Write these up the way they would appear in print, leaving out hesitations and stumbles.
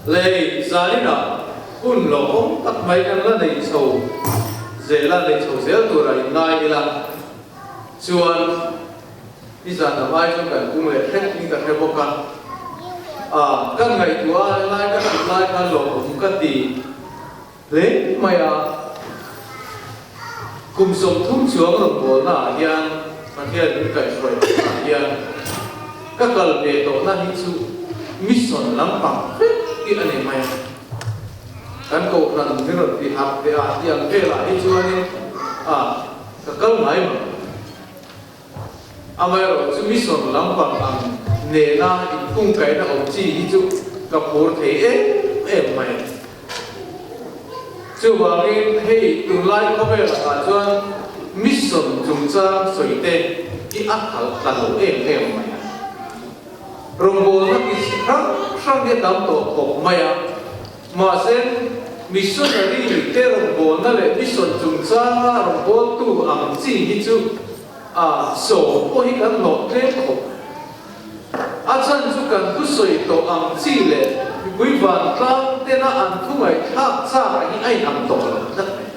Lei zaninah hun lawmawm tak mai kan la nei chho zel a, nei chho zel turah inngai ila chuan nizan lam ai chuan kan pung leh hret in ka hre bawk a. Ah, ka ngaihtuah a, helai ka hrilh lai khan lawmawm ka ti hle mai a. Kum 30 chuang rawngbawlna ah hian Pathian min kaihhruai tawhna ah hian ka kal ve tawhna hi chu mission lampang vek hi a ni mai a. Kan kohhran min rawn ti harh teh a tih ang velah hi chuanin a ka kal ngai mai. Amaherawhchu mission lampang ang nena inkungkaihna awm chi hi chu ka phur thei em em mai a. Chuvangin hei tunlai khawvel ah chuan mission chungchang sawi te hi a khalh tla lo em em mai a. Rawngbawlna ki hrang hrang hi a tam tawh khawp mai a. Mahse missionary te rawngbawlna leh mission chungchanga rawngbawltu ang chi hi chu a sawm pawh hi kan hlawh tlem khawp. A chhan chu kan thusawi tawh ang chi leh mipui vantlang tena an thu ngaihthlak chak a hi a inang tawh lo tlat mai.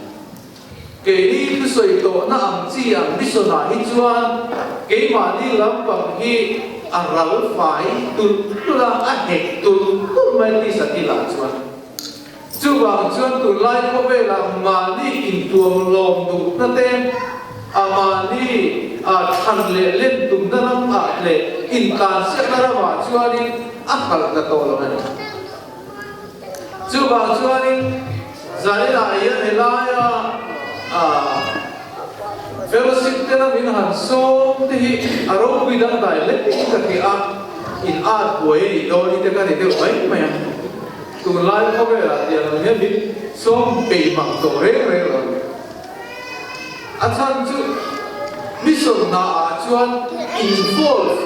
Keini thusawi tawhna ang chi ang mission ah hi chuan keimahni lampang hi a ral fai tulh tulh a, a hek tulh tulh mai tisa thilah chuan. Chuvang chuan tunlai khawvelah mahni intuam lawm duhna te, a mahni a thlan leh len tumna ram ah leh intlansiakna ramah chuanin a khalh ta tawh lo a ni. Chuvang chuanin zaninah hian helaia fellowship te lamin han sawm te hi a ropui dangdai lek in ka hria a, in at buai a nih dawn hi te ka ni deuh mai mai a. Tunlai khawvelah tiang ang hian min sawm bei mang tawh reng reng lo. A chhan chu mission hna ah chuan involve,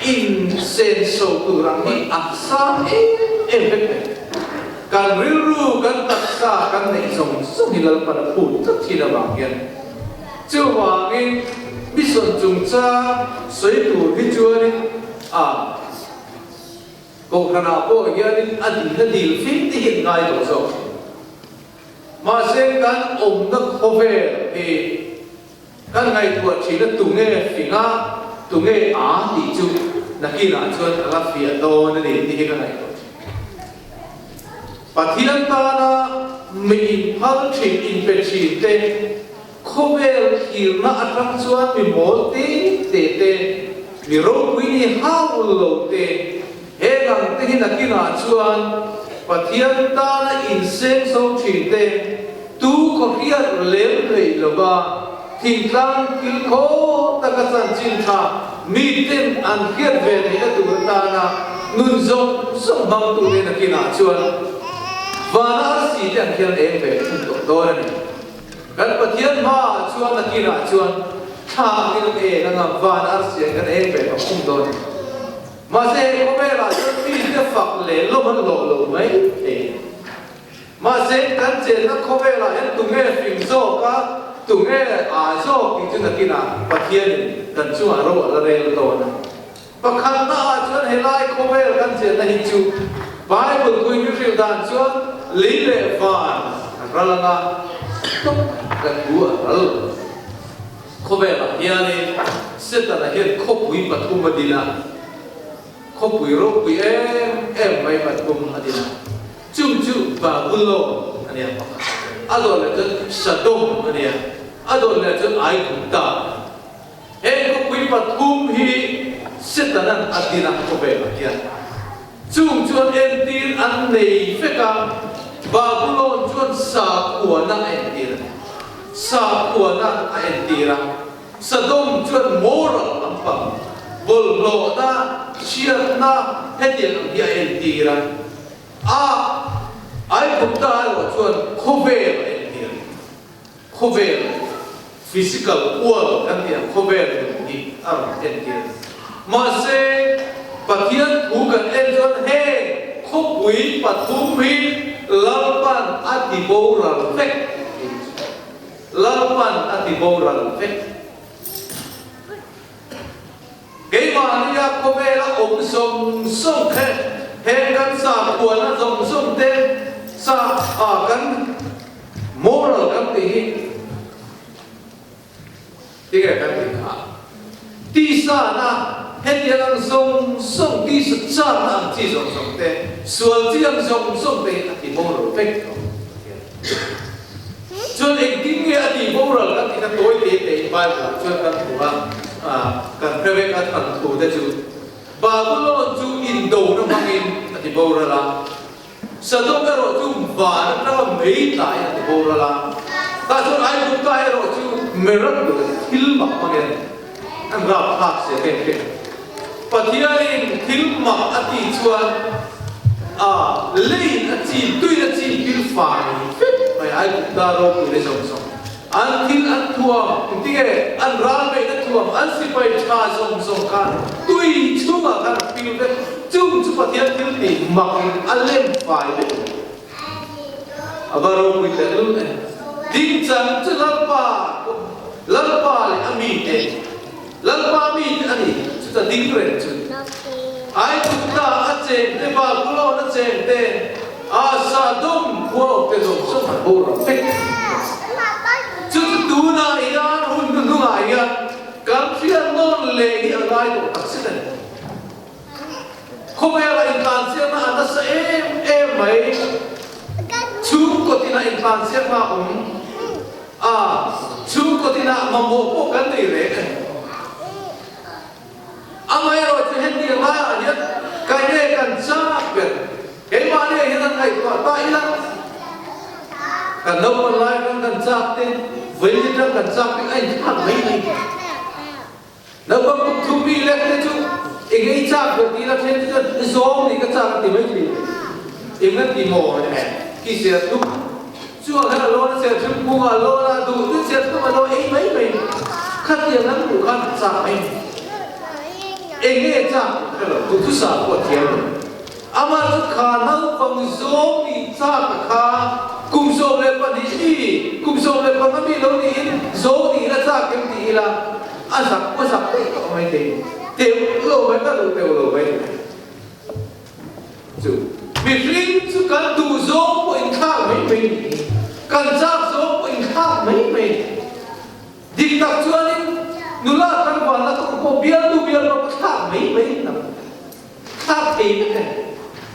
in senso tur ang hi a sang em em vek mai. Kan rilru, kan taksa, kan neih zawng zawng hi Lalpan a phut tlat thin avang hian chuvangin mission chungchang sawi tur hi chuanin a Kohhranah pawh hianin a dihna dil fim te hi an ngai tawh zawk thin. Mahse kan awmna khawvel hi kan ngaihtuah thin a tunge finga tunge a tih chu nakinah chuan a la fiah dawn a ni tih hi ka ngaihtuah thin. Pathian tana mi inphal thin inpe thin te Khawvel thirna atang chuan mi mawl te te te, mi ropui ni hau lo te, he dang te hi nakinah chuan Pathian tana inseng so thin te, tu khawhriat lem hlei lova thingtlang thil khaw taka chanchin tha mi ten an hriat ve theihna tur atana nun zawng zawng hmangtu te nakinah chuan vana arsi te ang hian eng ve thung tawh dawn a ni. Kan Pathian hmaah chuan nakinah chuan thla angin an en anga van arsian kan eng ve tawh khum dawn a ni. Mahse he khawvelah chuan mite fak leh lawm an hlawh lo mai thei. Mahse kan chenna khawvelah hian tunge fing zawk a, tunge aa zawk tih chu nakinah Pathianin kan chungah ro a la rel dawn a. Pakhatna ah chuan helai khawvel kan chenna hi chu Bible pui min hrilh dan chuan lei leh van a ral anga tawp kan thu a ral. Khawvelah hianin Setana hian khawpui pathum a din a, khawpui ropui em em mai pathum a din a, chung chu Babulon a nia pakhat, a dawt leh chuan Sodom a nia, a dawt leh chuan Aigupta a nia. Heng khawpui pathum hi Setanan a din a khawvelah hian chung chuan entir an nei vek a, Babulon chuan sakhuana a entir a ni. Sakhuana a entir a, Sodom chuan moral lampang, bawlhhlawhna, chhiatna hetiang ang hi a entir a, a Aigupta erawh chuan khawvel a entir a ni. Khawvel, physical world kan tih ang khawvel nun hi a rawn entir. Mahse, Pathian thu kan en chuan heng khawpui pathum hi Lalpan a ti boral vek tih chu. Lalpan a ti boral vek. Keimahnia khawvela awm zawng zawng kha. Heng kan sakhuana zawng zawng te sa ah kan moral kan tih hi Tinge kan tih kha? Tisana hetiang ang zawng zawng, tisa chakna ang chi zawng zawng te, sual chi ang zawng zawng te hi a ti boral vek tawh Pathian. Chuan engtin nge a tih boral kan tih kha tawi te te in Bible ah chuan kan hmu a, kan hre vek a than thu te chu Babylon chu indona hmangin a ti boral a, Sadok erawh chu van atanga mei tlaiin a ti boral a, tah chuan Aigupta erawh chu miracle thil mak hmangin an rapthlak sia em em. Pathianin thil mak a tih chuan a leiin a chin, tuiin a chin pil fai vek mai Aigupta ropui te zawng zawng. An thil an thuam, engtinge an ral beihna thuam, an sipai tha zawng zawng khan tui chhungah khan a pil vek. Chung chu Pathian thil tih makin a lem fai vek a ni. A va ropui teh lul e. Dingchang chu Lalpa, Lalpa leh a mite, Lalpa mite a ni, chuta ding reng chu. Aigupta a cheng te, Babulon a cheng te, Asa dawm khua awm te zawng zawng an boral vek. Chu chu tunah hian hun hnuhnungah hian kan hriat nawn leh hi a ngai tawh tak zet a ni. Khawvela intlansiakna a nasa em em mai. Chhungkaw tinah intlansiakna a awm a, chhungkaw tinah mamawh pawh kan nei reng a ni. Amaherawhchu hetiang laiah hian ka nge kan chak ber? Keimahni ah hian an ngaihtuah ta ila, kan naupan lai atang kan chak te, vawiin atang kan chak te a inthlak mai mai. Naupang kum thum mi lek te chu eng ei chak ber ti ila then te chuan zawng nih ka chak a ti mai thin. Eng a ti maw ki serthlum chuan khan a lawn a serthlum kungah a lawn a, duh duh serthlum a lo ei mai mai. Khatiang an hmuh khan a chak mai mai. Eng nge chak tih hre lo, duhthusam pawh a thiam lo. Amah chu kha naupang zawng nih chak a kha kum 12 mi, kum 15 mi lo niin zawng nih la chak em ti ila a zak a zak daih tawh mai thei teuh lo mai ka duh teuh lo mai thei. Chu mihring chu kan duh zawng pawh inthlak mai mai ni hi, kan chak zawng pawh inthlak mai mai ni. Dik tak chuanin nula tlangvalna ka pawh bialtu bialpa ka thlak mai mai hnam. Thlak thei vek a ni.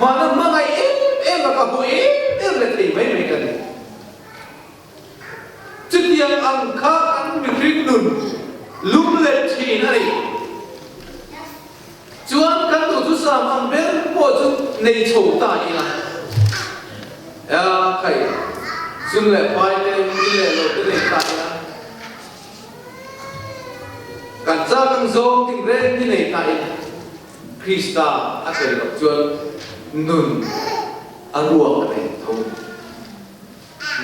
Mahna hmangaih em em a ka hmu em em leh thei mai mai ka ni. Chutiang ang kha kan mihring nun lum leh thin a ni. Chuan kan duhthusam ang ber pawh chu nei chho ta ila. Ea khai, sum leh pai te, in leh lo te nei ta ila. Kan chak ang zawng ting reng hi nei ta in Krista a tel loh chuan nun a ruak reng tho.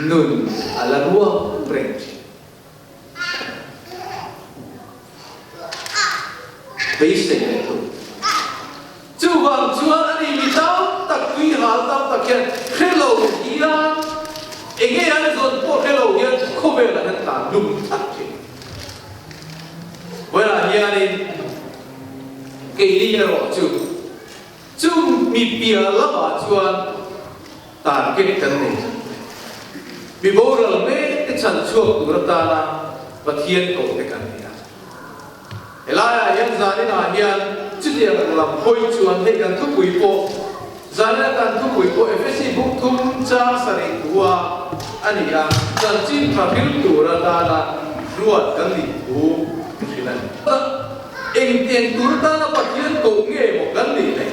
Nun a la ruak reng thin. Beisei leh tho. Chuvang chuan a ni mi tam tak tui hal tam tak hian hre lo hian eng nge an zawn pawh hre lo hian khawvelah hian tlan lum tlat thin. Vawilah hianin keini erawh chu chung mi piah lamah chuan target kan nei tlat mai. Mi boral mek te chhan chhuak tur atana Pathian koh te kan ni a. Helaiah hian zaninah hian chutiang ang lam hawi chuan hei kan thupui pawh zanina kan thupui pawh Efesi buk thum chang sarih thu a a ni a, chanchin tha hril tur atana ruat kan nih thu hrilh a ni. Engtiang tur atana Pathian koh nge maw kan nih le?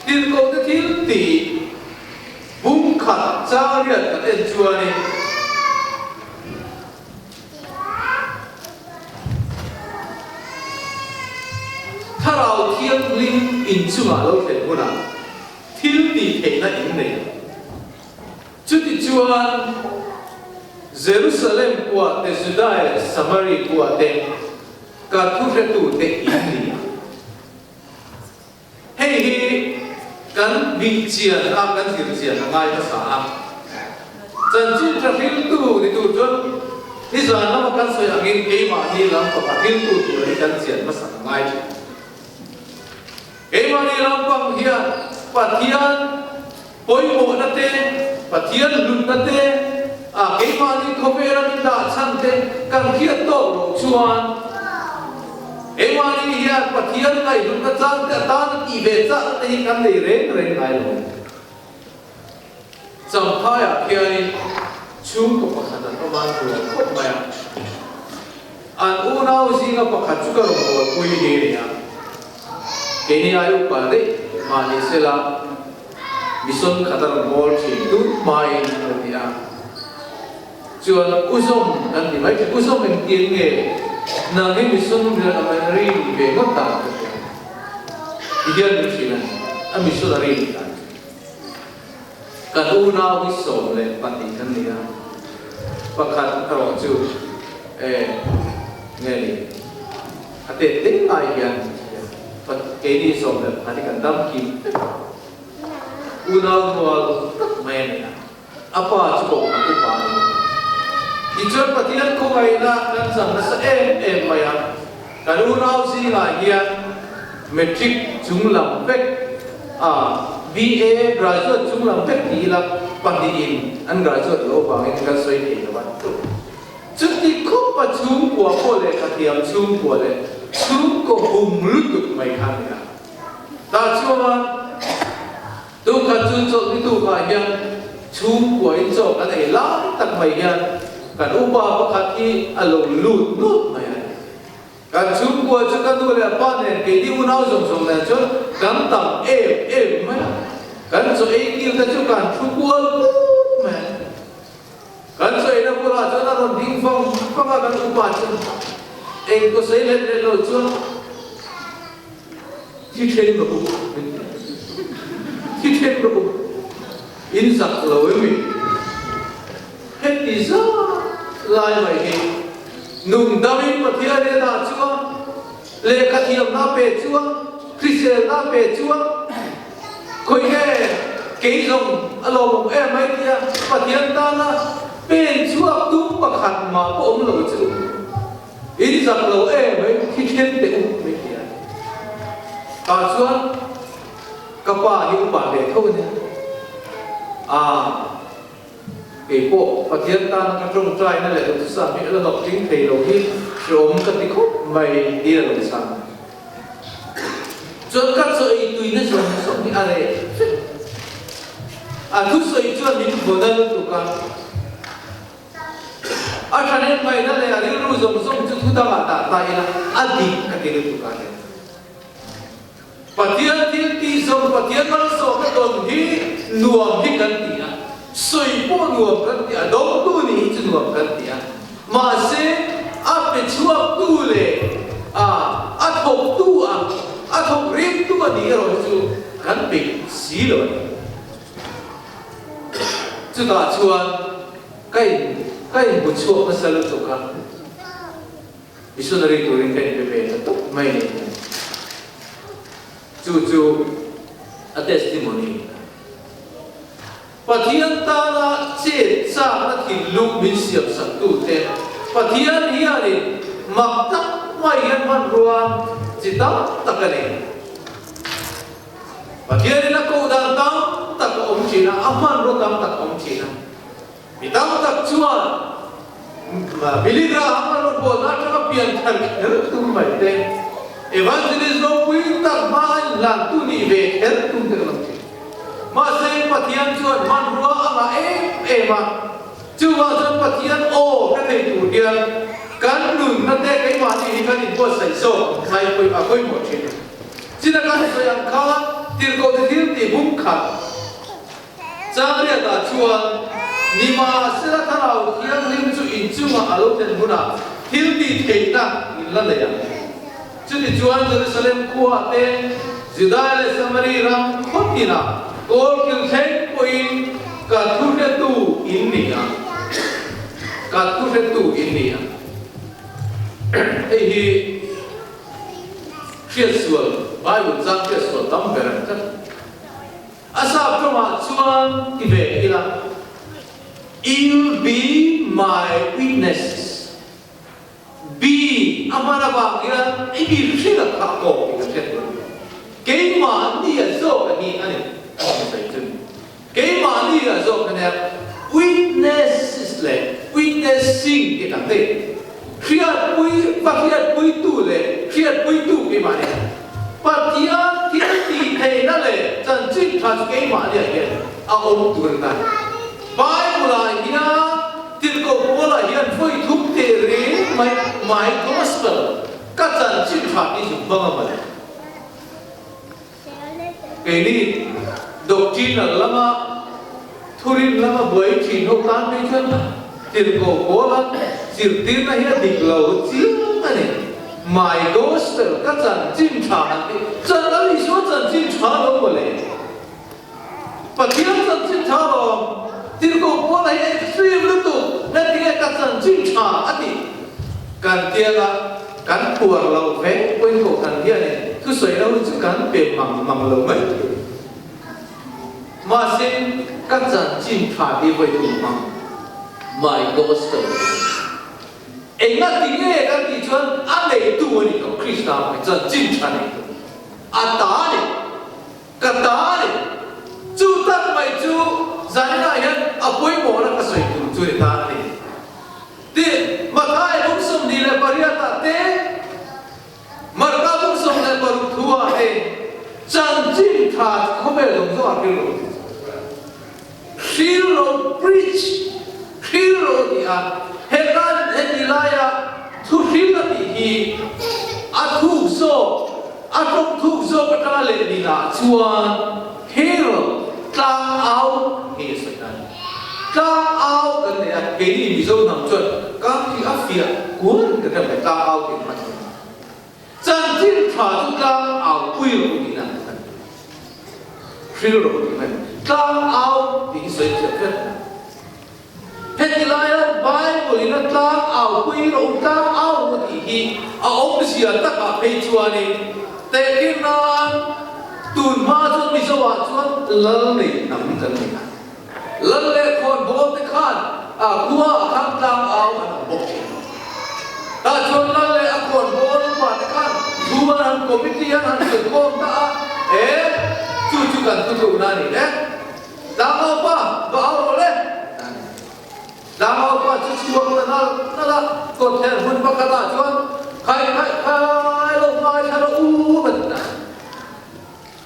Tirhkohte thil tih bung khat chang riat kan en chuanin, Thlarau Thianghlim inchungah lo thlen hunah thil tih theihna in nei ang. Chutichuan, Jerusalem khua te, Judai leh Samari khua te ka thuhretute in ni ang. Hei hi kan bih chian a, kan zir chian a ngai hmasa a. Chanchin tha hriltu ni tur chuan nizan lama kan sawi angin keimahni lam panga hriltu tur hi kan chian hmasa a ngai thin. Keimahni lam pang hian. Pathian pawimawhna te, Pathian hlutna te, a keimahni khawvela min dah chhan te kan hriat tawk loh chuan keimahni hian Pathian ngaihhlutna chang te atana tih ve chahna te hi kan nei reng reng ngai lo. Champhaiah khianin chhungkaw pakhat an awm a, an rual khawp mai a. An unau zinga pakhat chu ka rawn rualpui hi a ni a. Keini ai upa daih mah ni sela mission khat a rawn bawl thin tun hmain a ti a. Chuan U Zawm kan ti mai thin, U Zawm engtin nge nang hi mission rian a ri ve ngawt ta ka ti a. Tihian min hrilh a ni, a mission a ri ni ta. Kan unau hi 12 kan ni a, pakhat erawh chu e nge ni a tet ding lai hian keini 11 hi kan dam kim vek a, unau rual tak mai a ni a, a pa chu kohhran upa a ni. Tichuan Pathian khawngaihna kan chang nasa em em mai a, kan unau zingah hian Matric chung lam vek a BA graduate chung lam vek ti ila pahnihin an graduate loh avangin kan sawi thei lo a. Chuti khawpa chhungkua pawh lehkhathiam chhungkua leh chhungkaw hum lutuk mai kha a ni a. Tah chuan tukhat chu chawlhni tukah hian chhungkua in chaw kan ei lai tak mai hian kan upa pakhat hi a lo lut nut mai a ni. Kan chhungkua chu ka nu leh pa nen keini unau zawng zawng nen chuan kan tam em em mai a, kan chaw ei kil te chu kan thu kual put mai a. Kan chaw eina bulah chuan a rawn ding vang vang a, kan upa chuan eng kaw sawi let leh lo chuan thi then rawh u min ti a, thi then rawh u, in zak lo em mi? Heti zat lai mai hi nungdamin Pathian hi a dah chu a, lehkha thiamna a pe chu a, hriselna a pe chu a, khawi nge kei zawng a lawmawm em mai tia Pathian tana pen chhuak tum pakhat mah pawh awm lo chu in zak lo em mai thi then teh u mai ti a. Tah chuan ka pa hi upa ve tho a nia. Aa. Kei pawh Pathian tana ka tawngtaina leh duhthusam hi a la hnawk tling thei lo hi hreawm ka ti khawp mai tiin a lo chhang. Chuan ka chaw ei tuina zawng zawng hi a reh vek. A thusawi chuan min vawn a lutuk a, a thahnem ngaihna leh a rilru zawng zawng chu thu dangah dah ta ila a dik ka ti lutuk a ni. Pathian thil tih zawng Pathian malsawmna dawn hi nuam hi kan ti a, sawi pawh nuam kan ti a, dawngtu nih hi chu nuam kan ti a. Mahse, a pe chhuaktu leh a a thawktu a, a thawk rimtu a nih erawh hi chu kan peih si lo a ni. Chutah chuan ka in ka inhmu chhuak nasa lutuk a. Missionary turin ka inpe ve ta tawp mai ni. Chu chu a testimony. Pathian tana chet chakna thinlung min siamsak tute Pathian hianin mak tak mai hian hmanrua chi tam tak a nei. Pathianin a koh dan tam tak a awm thin a, a hmanrua tam tak a awm thin a. Mi tam tak chuan Billy Graham a rawn bualna atanga pian thar kher tum mai te, Evangelist ropui tak hma a inhlantu nih ve kher tum te kan awm thin. Mahse, Pathian chuan hmanrua a ngah em em a, chuvang chuan Pathian aw hre thei tur hian kan nunna te keimahni hi kan inbuatsaih zawk ang ngai pawih a pawimawh thin. China kan sawi ang khan tirhkohte thil tih bum khat. Changriatah chuan Nimahsela Thlarau Thianghlim chu inchungah a lo thlen hunah thil tih theihna in la nei ang. Chutichuan Jerusalem khuaah te, Judai leh Samari ram khaw tinah kawl kil thleng pawhin ka thuhretu in ni ang. Ka thuhretu in ni ang. Hei hi hriatsual, Bible chang hriatsual tam ber a ni tlat. A sap tawngah chuan ti ve ila, You'll be my witnesses. Be a hman avang hian i mi hrilh a kha kawp tih kan hriat tur a ni. Keimah nia zawk a hi a ni. hi dang daih. Hriatpui, va hriatpuitu leh hriatpuitu keimahni a ni. Pathian thil tih theihna leh chanchin tha chu keimahniah hian a awm tur a ni. Bible-ah hian Tirhkoh Paula hian vawi thum teh reng mai My Gospel, ka chanchin tha tih chu hmang a mawle. Keini doctrinal lama thurin lama buai thin ho tan phei chuan tirhkoh pawla zirtirna hi a dik lo chiang a ni. My Gospel ka chanchin tha han tih chan a Isua chanchin tha lo mawle. Pathian chanchin tha lawm tirhkoh pawla hi extreme lutuk heti nge ka chanchin tha a tih kan tianga Kan puar lo ve pawhin kohhran hianin thusawi lo chu kan pe mang mang lo mai thei. Mahse, ka chanchin tha hi vawi thum hmang, my gospel, enga ti nge kan tih chuan a neitu a ni tawh, Krista hmai chanchin tha neitu a ta a ni, ka ta a ni. Chu tak mai chu zaninah hian a pawimawhna ka sawi tur chu ni ta a ni. Tih, Mathai bung 28 ah te, Marka bung 16 thu ah te chanchin tha chu khawvel zawng zawng ah hril rawh tih chu. Hril rawh, preach, hril rawh tih a, hetan heti laia thu hril a tih hi a thuk zawk, a tawng thuk zawk atanga lehling ah chuan herald, tlang au hi a sawi ta a ni. Tlang au kan nei a, keini Mizo hnam chuan kang hi a fiah kual kan hre mai, tlang au tih hman thei. Chanchin tha chu tlang au pui rawh u tihna a ni. Hril rawh u tih hman tlang au tih hi sawi thiam vek a ni. Heti laia Bible in a tlang au pui rawh u, tlang au rawh u tih hi a awmzia takah phei chuanin tehkir nan tun hma chuan Mizo ah chuan lal nei hnam kan ni a. Lal leh khawnbawl te khan a khua ah khan tlang au an awm bawk thin. Tah chuan lal leh a khawnbawl upa te khan thu an han committee an han sawi khawm ta a, e, chu chu kan thutlukna a ni e. Tlang au pa, va au rawh le! A ni. Tlang au pa chu chhuak ta nal nal a, kawtthler hmun pakhat ah chuan khai khai khai lo ngaithla rawh u a ti ta.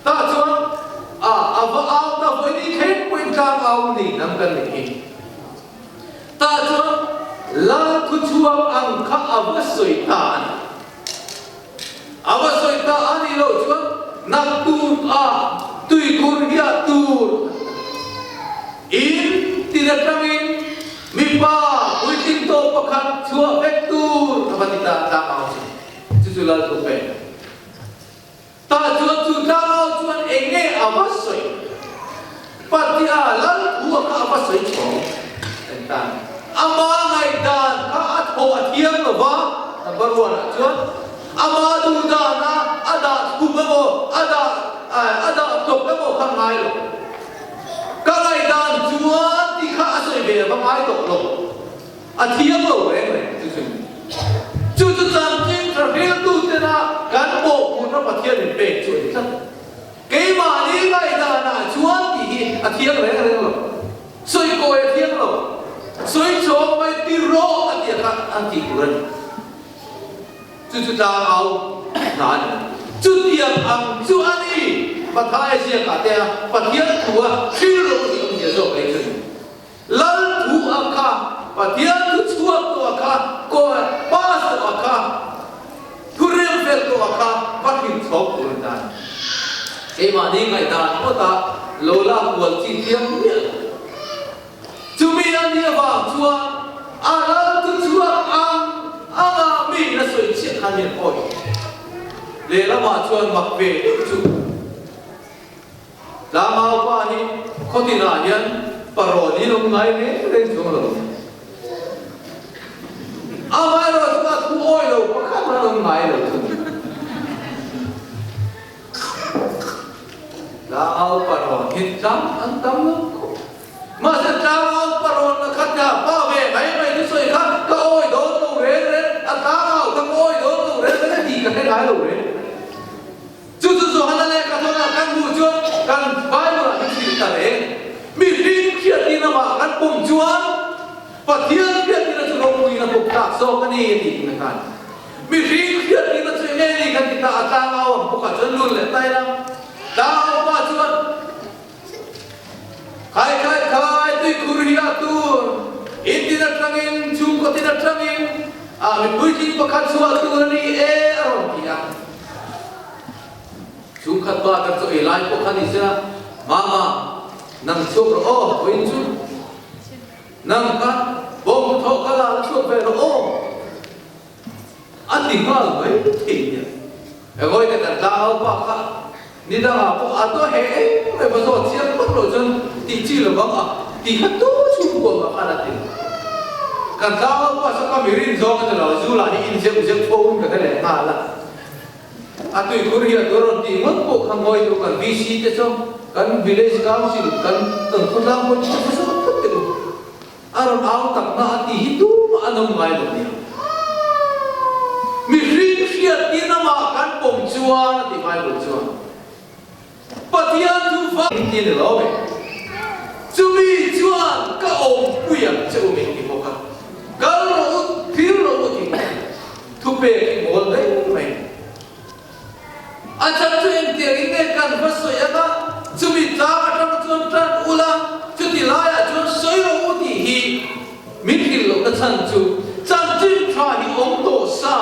Tah chuan a a va au ta vawi ni thleng pawhin tlang au ni hnam kan nih hi. Tah chuan Lal thuchhuak ang kha a va sawi ta a ni. A va sawi ta a nih loh chuan naktuk a tuikhur hiah tur in tin atangin mipa puitling tawh pakhat chhuah vek tur a va ti ta tlang au chu. Chu chu Lal thu pek. Tah chuan chu tlangau chuan eng nge a va sawi? Patia lal thu a kha a va sawi chhawng en tan. Ama ngaihdan kha a thawh a thiam lo va, number one ah chuan ama duhdan a a dah thum emaw a dah a dah tlawk emaw kha ngai lo. Ka ngaihdan chuan tih kha a sawi ve a va ngai tawh lo. A thiam lo reng reng chu chu ni. Chu chu chanchin tha hriltu tena kan mawhphurhna Pathian in pek chu a ni tlat. Keimahni ngaihdanah chuan tih hi a thiam reng reng lo. Sawikawi a thiam lo. Sawichawng mai ti rawh a tih kha an tih tur a ni. Chu chu tlangau hna a ni. Chutiang ang chu a ni. Mathaia ziakah te a Pathian thu a hril rawh tih awmzia zawk ei chu a ni. Lal thu a kha, Pathian thu chhuak tawh a kha, kaw pass tawh a kha, thu rem fel tawh a kha va hrim chhawk tur a ni ta a ni. Keimahni ngaihdan ngawtah lo lak kual chi thiam miah lo. Chumi a nih avang chuan a lal thu chhuak ang anga mi in a sawi chiah khan hian awi lehlamah chuan mak ve deuh chu. Tlangau pa hi khaw tinah hian parawn in awm ngai reng reng chuang lo. Amaherawh chu a thu awi lo pakhat an awm ngai lo thung. Tlangau parawn hi tlang an tam lo khawp. Mahse tlangau parawn la khat kha pa ve mai mai chu sawi kha ka awi dawn lo reng reng, a tlangau kha ka awi dawn lo reng reng a ti ka hre ngai lo reng. Chu chu Johana leh Kathona kan hmuh chuan kan Bible-ah hi thil ta reng. Mihring hriattirna mah kan pawm chuan Pathian hriattirna chu ropuiin a pawm ta. tlak zawk a ni a tih na khan mihring hriattirna chu enge ni kan ti ta a tlangau ang bawkah chuan lut leh ta ila tlangau pa chuan Khai khai khai tuikhur hi a tur in tin atangin chhungkaw tin atangin a mipuitling pakhat chhuah tur a ni e a rawn ti a. Chhungkhat pa kan chaw ei lai pawh kha ni se a, Mama, nang chhuak rawh aw, vawiin chu nang kha bawng thawh kha la la chhuak ve rawh aw. A ti nghal mai thei nia. Engawih te kan tlangau pa kha ni dangah pawh a daw heh em em a zawt chiang phawt loh chuan tih chi lo vang a ti kha tu chhungkua mah khan a ti lo. Kan tlangau pa chu ka mi rin zawng a ni lo, zu lah hi in zeuh zeuh fo in ka hre leh nghal a. A tuikhur hi a tur rawn tih ngawt pawh kha ngawi deuh kan VC te chu kan village council kan kan khawtlang pawh chu ka zawt phawt teh u. A rawn au tak na a tih hi tumah an awm ngai lo nia. Mihring hriat tin amah kan pawm chuan a ti Bible chuan Pathian thu fa in ti ni lo ve. Chumi chuan ka awmpui ang che u min ti bawk a. Kal rawh u, thlir rawh u tih thupek hi mawl daih mai. A chhan chu engtiang in nge kan va sawi anga chumi tlang atang chuan tan ula chuti laiah chuan sawi rawh u tih hi min hrilh lohna chhan chu chanchin tha hi awm tawh sa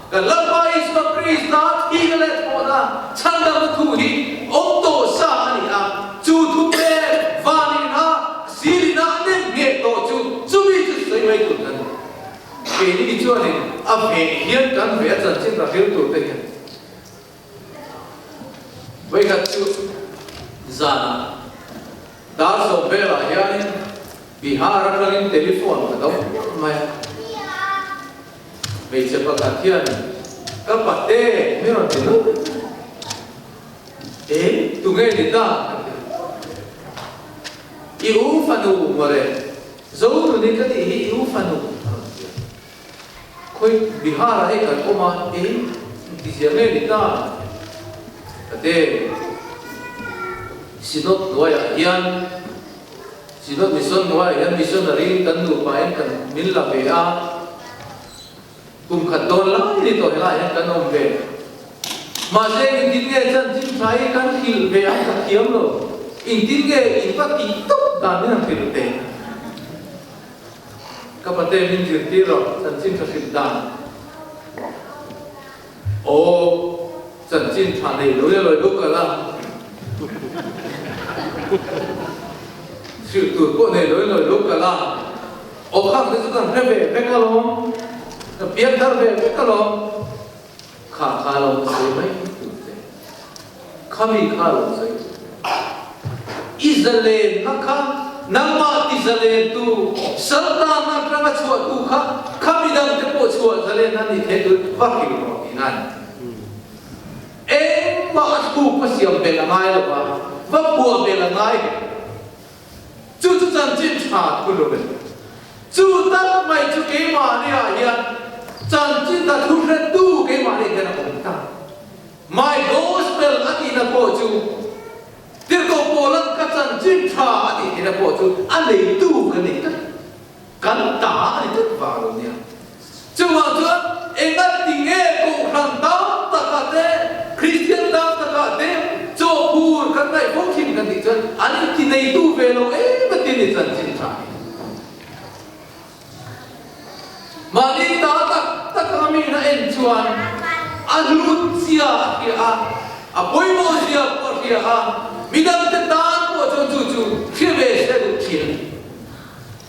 kan Lalpa Isua Krista thihna leh thawhna chhandamna thu hi awm tawh sa a ni a, chu thu pek vanina sirina a nem ngheh tawh chu chumi chu sawi mai tur kan ni. Keini chuanin a veh hian kan veh a chanchin a hril tur te hian vawikhat chu zanah dar sawm velah hianin Bihar atangin telephone ka do mai a, hmeichhe pakhat hian ka pate mi rawn ti nawlh mai a, e tunge ni ta ka ti a, i u fanu mawle. Zonuni ka tih hi i u fanu a rawn ti a. Khawi Bihar ah hei kan awm a, ei inti zia nge ni ta? Ka te Synod hnuaiah hian Synod Mission hnuaiah hian missionary kan nupa in kan min la ve a, kum khat dawn lai ni tawh helaiah hian kan awm ve. Mahse engtin nge chanchin tha hi kan hrilh ve ang ka thiam lo, engtin nge in va tih tawp dan in an hrilh ve? Ka pate min zirtir rawh chanchin tha hrilh dan. Aw, chanchin tha nei lo ila lawi bawk kal a. Hrilh tur pawh nei lo ila lawi bawk kal a. Aw khang te chu kan hre ve vek alawm, ka piang thar ve vek alawm. Kha kha lo sawi mai tur che, khami kha lo sawi tur che. I zalenna kha nangmah ti zalentu, saltanna atanga chhuahtu kha khami dangte pawh chhuah zalenna ni thei tur va hrilh rawh tihna a ni. Engmah a thluk va siam belh a ngai lo va, va phuah belh a ngai hek. Chu chu chanchin tha thu lo ve. Chu tak mai chu keimahniah hian chanchin tha thu hretu keimahni hian a awm ta. My Gospel a tihna pawh chu Tirhkoh Paulan ka chanchin tha a tih tihna pawh chu a neitu ka ni tlat. Kan ta a ni tlat vang lo nia. Chuvang chuan engati nge Kohhran tam takah te, Kristian tam takah te chawhphur kan ngaih fo thin kan tih chuan an inti neitu ve lo em a ti ni chanchin tha hi. Mahni ta tak tak anga mi in a en chuan a hlut zia a hria a, a pawimawh zia pawh a hria a, midangte tan pawh chuan chu chu hria ve se duh thin a ni.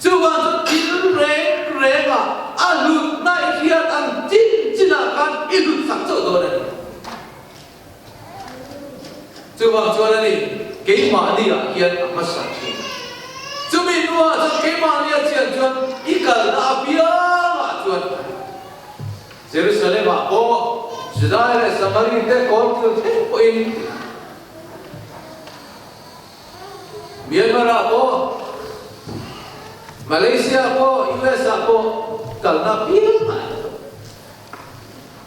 Chuvang chu thil reng rengah a hlutna i hriat ang chin chinah khan i hlut sak chauh dawn a ni. Chuvang chuan a ni, keimahniah hian a hmasa thin. Chumi hnuah chuan keimahnia chian chuan i kalna apiangah chuan Jerusalem-ah pawh Judai leh Samari te kawrkil thleng pawhin Myanmar ah pawh, Malaysia ah pawh, US ah pawh kalna piang a ni tawh.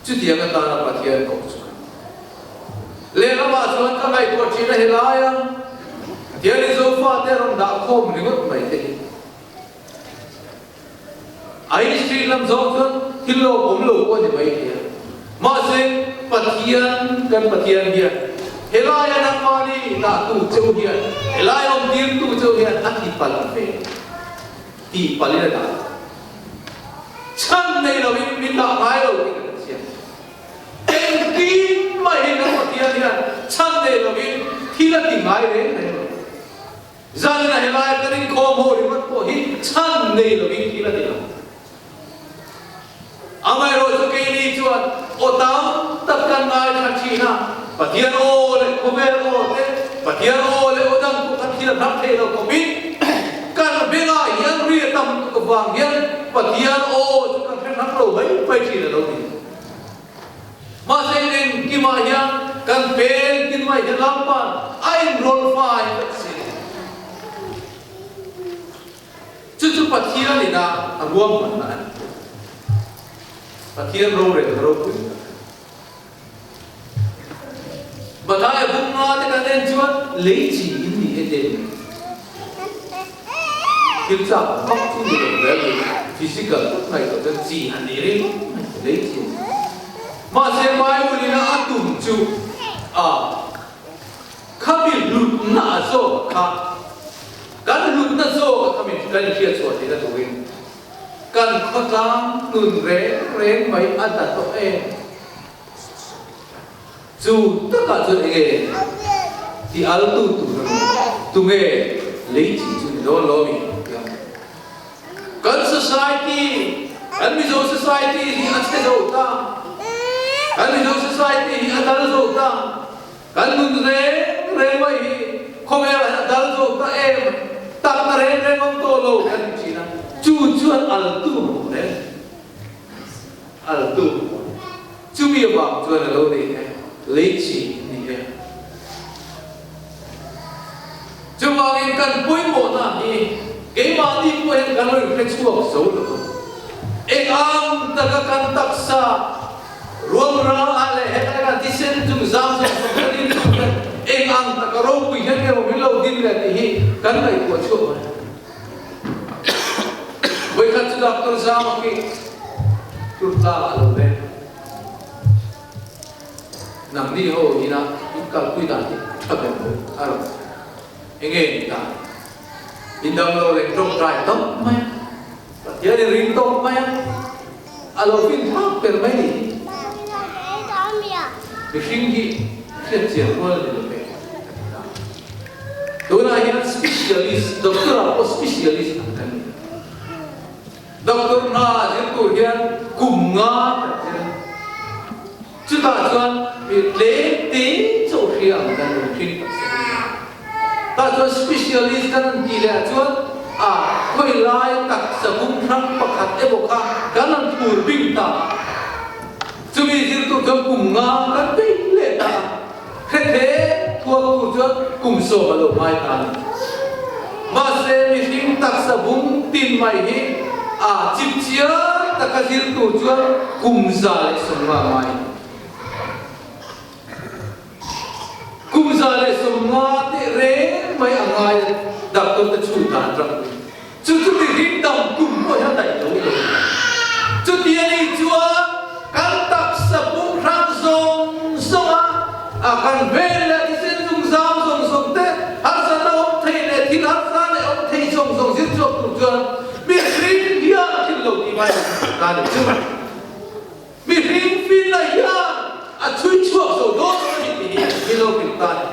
Chutiang atana Pathian kawng chu kan ni. Lehlamah chuan ka ngaihtuah thin a helai a, Pathianin Zofate a rawn dah khawm ringawt mai te hi. A history lam zawng chuan thil lo awm lo pawh a ni mai thei a. Mahse, Pathian, kan Pathian hian helaia nangmahni dahtu cheu hian, helaia awmtirtu cheu hian a ti palh ve, tih palhin a dah. Chhan nei loin min dah ngai lo tih kan hria. Engtin mahin kan Pathian hian chhan nei loin thil a ti ngai reng reng lo. Zanina helaia kan inkhawm ho ringawt pawh hi chhan nei loin thil a ti lo. Amaherawhchu keini chuan aw tam tak kan ngaithla thin a, Pathian aw leh khawvel aw te, Pathian aw leh aw dang pawh kan thil a hrang thei lo khawpin kan bengah hian ri a tam tuk avang hian Pathian aw chu kan hre hrang lo mai mai thin a lo ni. Mahse engkimah hian kan pen tin mai hian Lalpa'n a inrawlh fai vek si. Chu chu Pathian ina a ruahmanna a ni. Pathian rorel a ropui tak a ni. Mathaia bunga te kan en chuan lei chi in ni e te thil chak vak chu ni lo vel lo physical tak ngaihtuah chuan chi han ni reng mai lei chi a ni. Mahse Bible ina a tum chu a Khami hlutna a zawk kha kan hlutna zawk a khami kan inhriat chhuah theihna turin kan khawtlang nun reng reng mai a da tawh em? Chu takah chuan enge ti al tu tur a ni? Tunge lei chi chu ni dawn lo mi? Kan society, kan Mizo society hi a chhe zo ta, kan Mizo society hi a dal zo ta. Kan nun reng reng mai hi khawvel ah hian a dal zawk ta em? Takna reng reng awm tawh lo kan ti thin a, chu chuan al tu hmuh reng, al tu hmuh reng. Chumi avang chuan a lo nei e, lei chi ni e. Chuvangin kan pawimawhna hi keimahni pawh hian kan lo inhre chhuak zo lo a. Eng ang taka kan taksa Ruamra ah leh helai ah thisen chung zam zawng zawng kan in chung hian eng ang taka ropui hian emaw min lo din leh tih hi kan ngaihtuah chhuak mai. Vawikhat chu Doctor Zama khi Turtlang a lo veng. Nangni ho ina in kalpui dan hi tha ber lo a rawn ti. Enge ni ta? In dam lo leh tawngtai tawp mai a. Pathian in ring tawp mai a. A lo fin thlak ber mai ni. Mihring hi hriat chian rual a ni lo ve ka ti ta. Tunah hian specialist, doctor ah pawh specialist ang kan ni. Doctor hna zir tur hian kum nga kan zir a. Chutah chuan mi tlem te chauh hria ang kan lo hring tak sa hi. Tah chuan specialist kan han tih leh ah chuan a khawi lai taksa bung hrang pakhat emaw kha kan han thur bing ta a. Chumi zirtu chuan kum nga kan bei leh ta a. Hrethe thuaktu chuan kum sawm a lo ngai ta a ni. Mahse mihring taksa bung tin mai hi a chipchiar taka zirtu chuan kum 150 ngai a ni. Kum 150 teh reng mai a ngai a, doctor te chhut dan rang pui. Chu chu mihring dam kum pawh hian daih lo lo. Chuti a nih chuan kan taksa pum hrang zawng zawng a, a kan vel leh thisen zungzam zawng zawng te, harsatna awm thei leh thil harsa leh awm thei zawng zawng zir chhuak tur chuan mihring hian thil lo tih mai a ni chu. Mihring finna hian a chhui chhuak zo dawn a ni tih hi min lo hrilh ta a ni.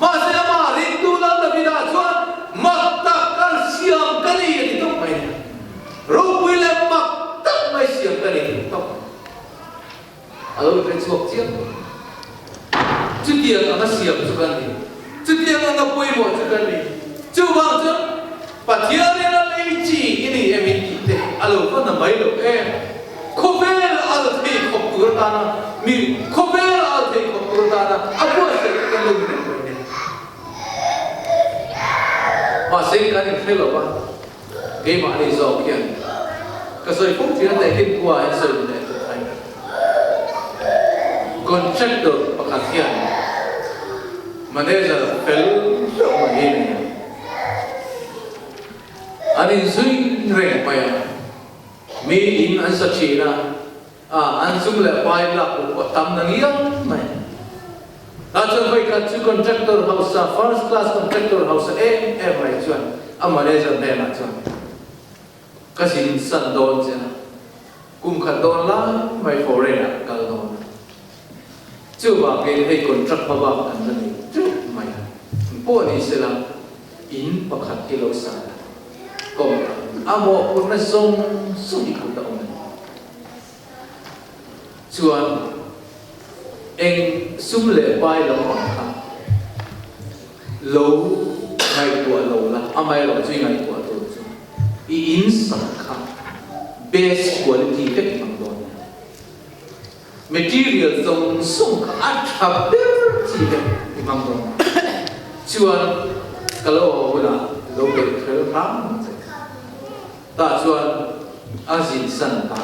Mahse amah ringtu Lal Davida chuan mak tak kal siam ka ni a ti tawp mai a ni. Ropui leh mak tak mai siam ka ni a ti tawp mai. A lo hre chhuak chiang mai. Chutiang anga siam chu kan ni. Chutiang anga pawimawh chu kan ni. Chuvang chuan Pathianin a lei chi i ni em in tih te a lo va na mai lo em? Khawvel al thei khawp tur atana mi khawvel al thei khawp tur atana a buatsaih te kan lo ni reng mai nen. Mahse kan inhre lo va, keimahni zawk hian ka sawi fo thin a tehkhin khua hian sawi leh tur a ni. Contractor pakhat hian manager fel deuh mai hi a nei a, an inzui reng mai a. Mi in an sa thin a, a an sum leh pai lak loh pawh tam na ngiang mai. Tah chuan vawi khat chu contractor hausa, first class contractor hausa em em mai chuan a manager hnenah chuan, Ka zin san dawn che a, kum khat dawn lai mai foreign ah ka kal dawn a. Chuvangin hei contract hma bak kan la nei teuh mai a, pawh ni sela in pakhat hi lo sa la, kawng a mawhphurhna zawng zawng i kut a awm a ni. Chuan eng sum leh pai lampang kha lo ngaihtuah lo la, amaherawh chu i ngaihtuah tur chu i in sak kha best quality vek i hmang dawn nia. Material zawng zawng kha a tha ber chi te i hmang dawn a, chuan ka lo haw hunah lo beih fel hram ang che. Tah chuan a zin san ta.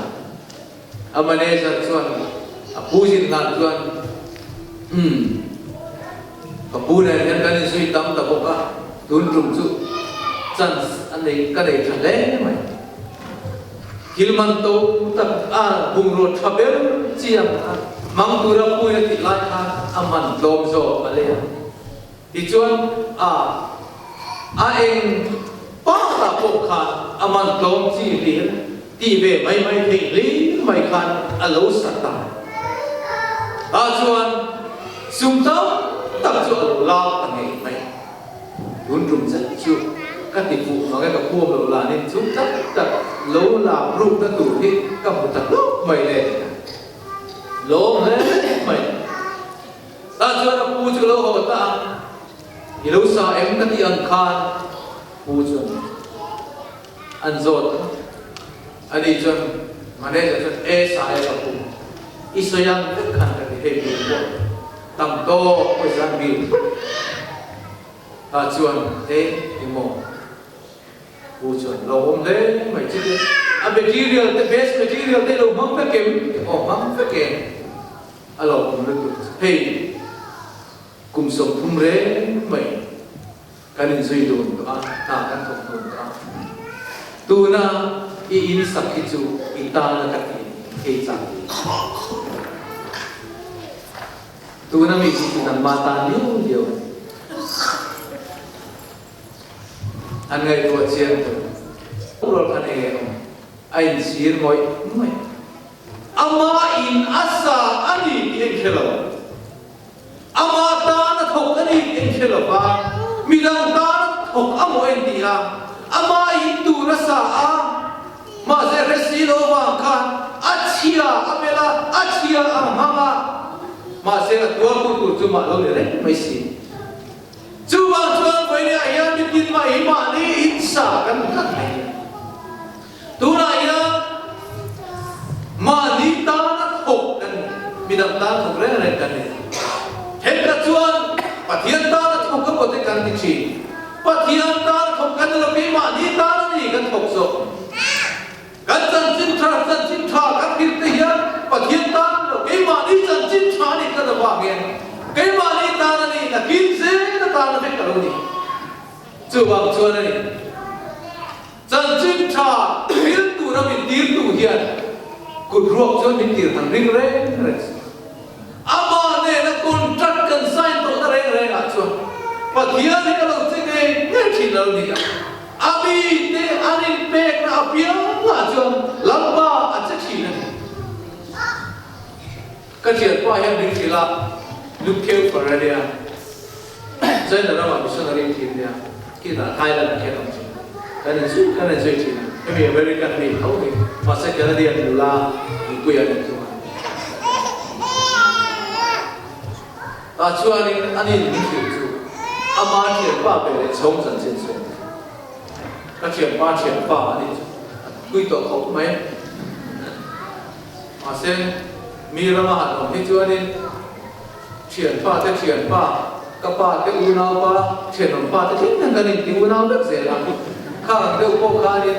A manager chuan a pu zin hlan chuan, Umm, ka pu nen hian kan inzui tam ta bawk a, tun tum chu chance a nei ka nei tha hle mai. Thil man to tak a bungraw tha ber chi ang kha hmang tura pui a tih lai khan a man tlawm zawk a lei a. Tichuan a a eng pakhatah pawh khan a man tlawm chi hlir tih ve mai mai theih hlir mai khan a lo sa ta. Tah chuan sum tam tak chu a lo lak ta ngei mai. Tun tum zet chu ka ti fuh mang e ka khuam loh lanin chu tak tak lo lak rukna tur hi ka hmu ta hlauh mai le lawm hle mai. Tah chuan a pu chu lo haw ta a, I lo sa em ka tih ang khan pu chuan an zawt a, ani chuan manager chuan e sa e ka pu i sawi ang vek khan ka ti hei tur pawh tam tawk pawisa an bil thut. Tah chuan e engmaw Pu chuan lo awm hle mai chi te a material te best material te lo hmang vek em? Aw hmang vek e a lo awm lutuk chu hei kum 30 reng mai kan inzui dun tawh a hna kan thawk dun tawh a tuna i in sak hi chu i tana ka ti hei chak tuna mi hi chu nangmah tan liau liau a ni. An ngaihtuah chiang tur. Rual khan enge awm? A inchhir ngawih ngawih. Ama in a sa a ni tih a inhre lo. Ama tan a thawk a ni tih a inhre lo va, midang tan a thawk a maw a inti a, ama in tur a sa a, mahse hre si lo vang khan a chhia a melh a, a chhia a hmang a, mahse a tuartu tur chu mah lo ni reng mai si. Chuvang chuan vawinia hian mitin mah hi mahni insa kan tlat mai a. Tunah hian mahni tana thawk kan ni, midang tan thawk reng reng kan ni. Thenkhat chuan Pathian tana thawk emaw te kan ti thin. Pathian tana thawk kan ni lo, keimahni tan a ni kan thawk zawk. Kan chanchin tha, chanchin tha kan hrilh te hian Pathian tan lo, keimahni chanchin tha a nih tlat avangin keimahni tan a ni, nakin zel atan a vek a lo ni. Chuvang chuan a ni, chanchin tha hrilh tura min tirtu hian kut ruak chuan min tir han ring reng reng si. Amah nena contract kan sign tawhna reng rengah chuan Pathian hi a lo che ngei ngei thin lo ni a. A mite an inpekna apiangah chuan Lalpa a che thin a ni. Ka thianpa hian min hrilh a, Luke Keufer a nia, China ramah missionary thin nia, kinah Thailand ah khian a awm thin. Kan inzui kan inzui thin a, hemi American mi tho hi, mahse Canadian nula nupui a ni thung a. Tah chuanin a nin min hrilh chu ama thianpa ve leh chhawng chanchin chu a ni. Ka thianpa thianpa a nih chu a thui tawh khawp mai. Mahse, mi rama han awm hi chuanin thianpa te thianpa, ka pa te unaupa, thianawmpa te thleng thleng kan inti unau vek zel a. Khang ang deuh pawh khanin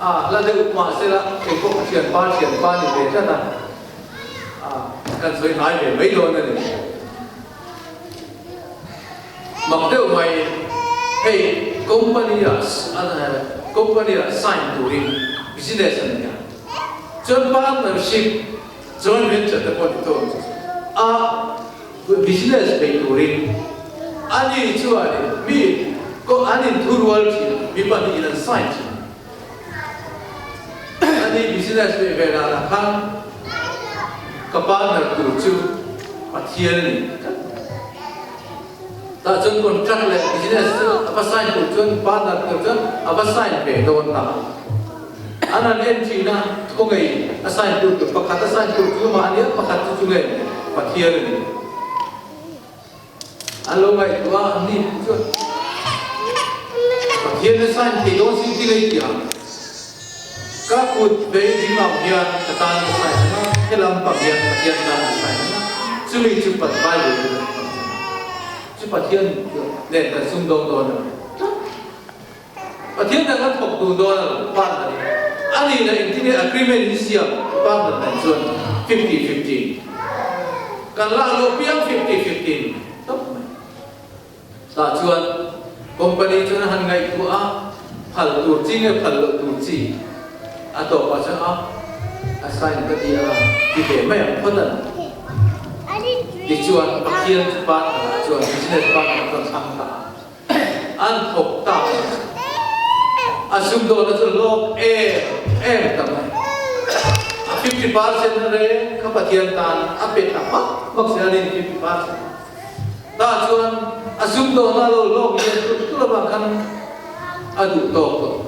a hla deuh mahsela kei pawh ka thianpa thianpa ni ve tlat a. Kan sawi hnai ve mai dawn a ni. Mak deuh mai hei company ah company ah sign turin business a ni a. Chuan partnership, joint venture te pawh ti tawh ang chu chu a business bei turin ani chuanin mi ko an inthurual thin a, mi pahnihin an sign thin a. Ani business bei ve danah khan ka partner tur chu Pathian a ni tlat mai. Tah chuan contract leh business chu a va sign tur chuan partner tur chuan a va sign ve dawn ta. An han en thin a, khaw ngei a sign tur tur pakhat a sign tur chu mahni a pakhat chu chu nge Pathian a ni. An lo ngaihtuah a, ni chuan Pathian a sign thei dawn sin ti ngei tih ang. Ka kut vei ding ang hian ka tan ka sign ang a, helam pang hian Pathian tan ka sign ang a, chumi chu Pat Bible chu kan hmang chang a, chu Pathian nen kan sumdawng dawn a ni tlat. Pathian nen kan thawk dun dawn a lo partner in a nihna engtin nge agreement in siam partner nen chuan 50 50 kan lak loh piang 50 50 tawp mai. Tah chuan company chuan a han ngaihtuah a, phal tur chi nge phal loh tur chi? A tawpah chuan a a sign ka ti a, ti ve mai ang phawt a ni. Tichuan Pathian chu partner ah chuan business partner chuan thlang ta a, an thawk ta a ni. A sumdawna chu hlawk em em ta mai. A 50% na reng kha Pathian tan a pe ta hmak hmak zel a ni 50%. Tah chuan a sumdawna lo hlawk lian tur tur avang khan a duh tawk tawh.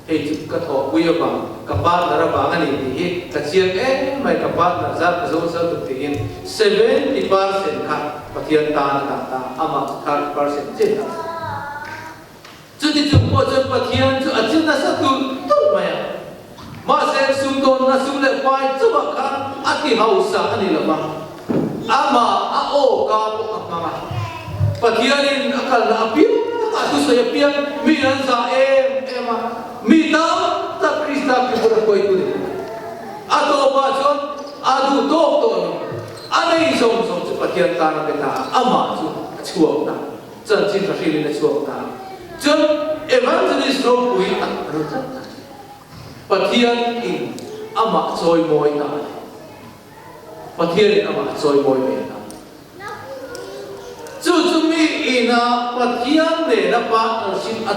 Hei chu ka thawhpui avang, ka partner avang a ni tih hi ka chiang em mai, ka partner zat ka zo sal tuk tiin 70% kha Pathian tan a dah ta, amah chu 30% chiah a dah ta. Chuti chung pawh chuan Pathian chu a chi nasa tulh tulh mai a. Mahse, sumdawnna sum leh pai chauhah khan a ti hausa a ni lo va, amah a aw ka pawh a hmang a. Pathianin a kalna apiang a thusawi apiang mi an zah em em a, mi tam tak Krista Kriput a hruaitu ni bawk. A tawpah chuan a duh tawk tawh lo, a nei zawng zawng chu Pathian tan a pe ta a, amah chu a chhuak ta. Chanchin tha hrilhin a chhuak ta. Chuan Evangelist ropui tak a ni tlat a. Pathian in amah chawimawi ta a ni. Pathian in amah chawimawi ve ta. Chu chu mi ina Pathian nena partnership a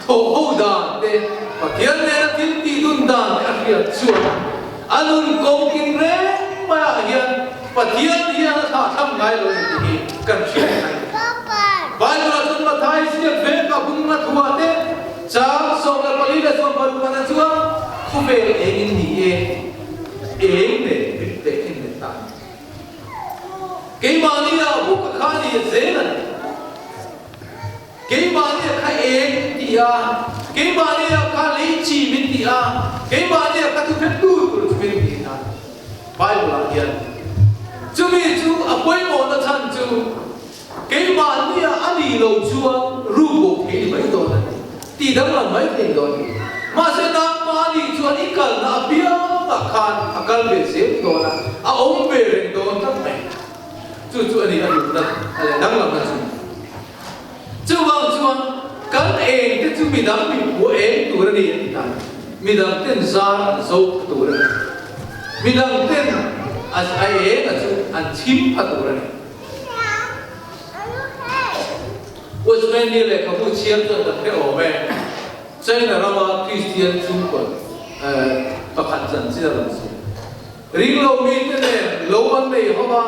thawh ho dan te, Pathian nena thil tih dun dan te a hriat chuan a nun kawng tin reng maiah hian Pathian hian a thlahthlam ngai lo ni tih hi kan hriat a ni. Bible-ah chuan Mathai ziak vek a bung a thuah te chang 14 leh 16 ah chuan khawvel engin ni e, eng nen min tehkhin leh ta a ni. Keimahni ah buk a kha ni zel a ni. Keimahni a kha eng min ti a, keimahni a kha lei chi min ti a, keimahni a kha thuphet tur tur chu min ti a. Bible ah hian chumi chu a pawimawhna chhan chu keimahni a a nih loh chuan ruk bo thei ni mai dawn a ni, tih danglam mai thei dawn a ni. Mahse nangmahni chuan i kalna apiangah khan a kal ve zel dawn a, a awm ve reng dawn tlat mai. Chu chu a ni a duhna a leh danglamna chu. Chuvang chuan kan eng te chu midang mipua eng tur a ni an ti ta. Midang ten zar an zo pha tur a ni. Midang ten a a eng a chu an chhim pha tur a ni. Watchman-ni lehkhabu chhiar chuan kan hre awm e. China rama Kristian chhungkaw pakhat chanchin a rawn sawi. Ringlo mite nen lo an nei ho a,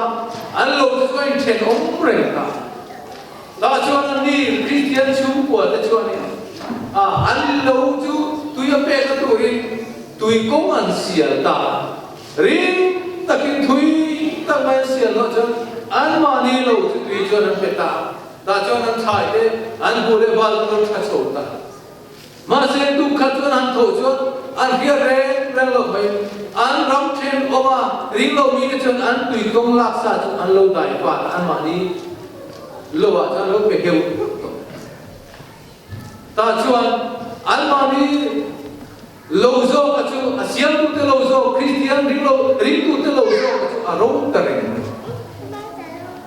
an lo te chu a inthenawm reng ta. Tah chuan an ni Kristian chhungkua te chuanin a an lo chu tui a pekna turin tui kawng an sial ta. Ring takin thui tak mai an sial loh chuan anmahni lo chu tui chuan an pe ta. Tah chuan an thlai te an hmuh leh val chu lo tha chho ta. Mahse, tuk khat chuan an thawh chuan an hriat reng reng loh mai. An ram then awm a, ring lo mite chuan an tui kawng lak sa chu an lo dai fat a, anmahni lo ah chuan an lo pe heuh heuh tawh. Tah chuan anmahni lo zawk a chu a siamtute lo zawk, Kristian ring lo, ringtute lo zawk a chu a ro ta reng mai.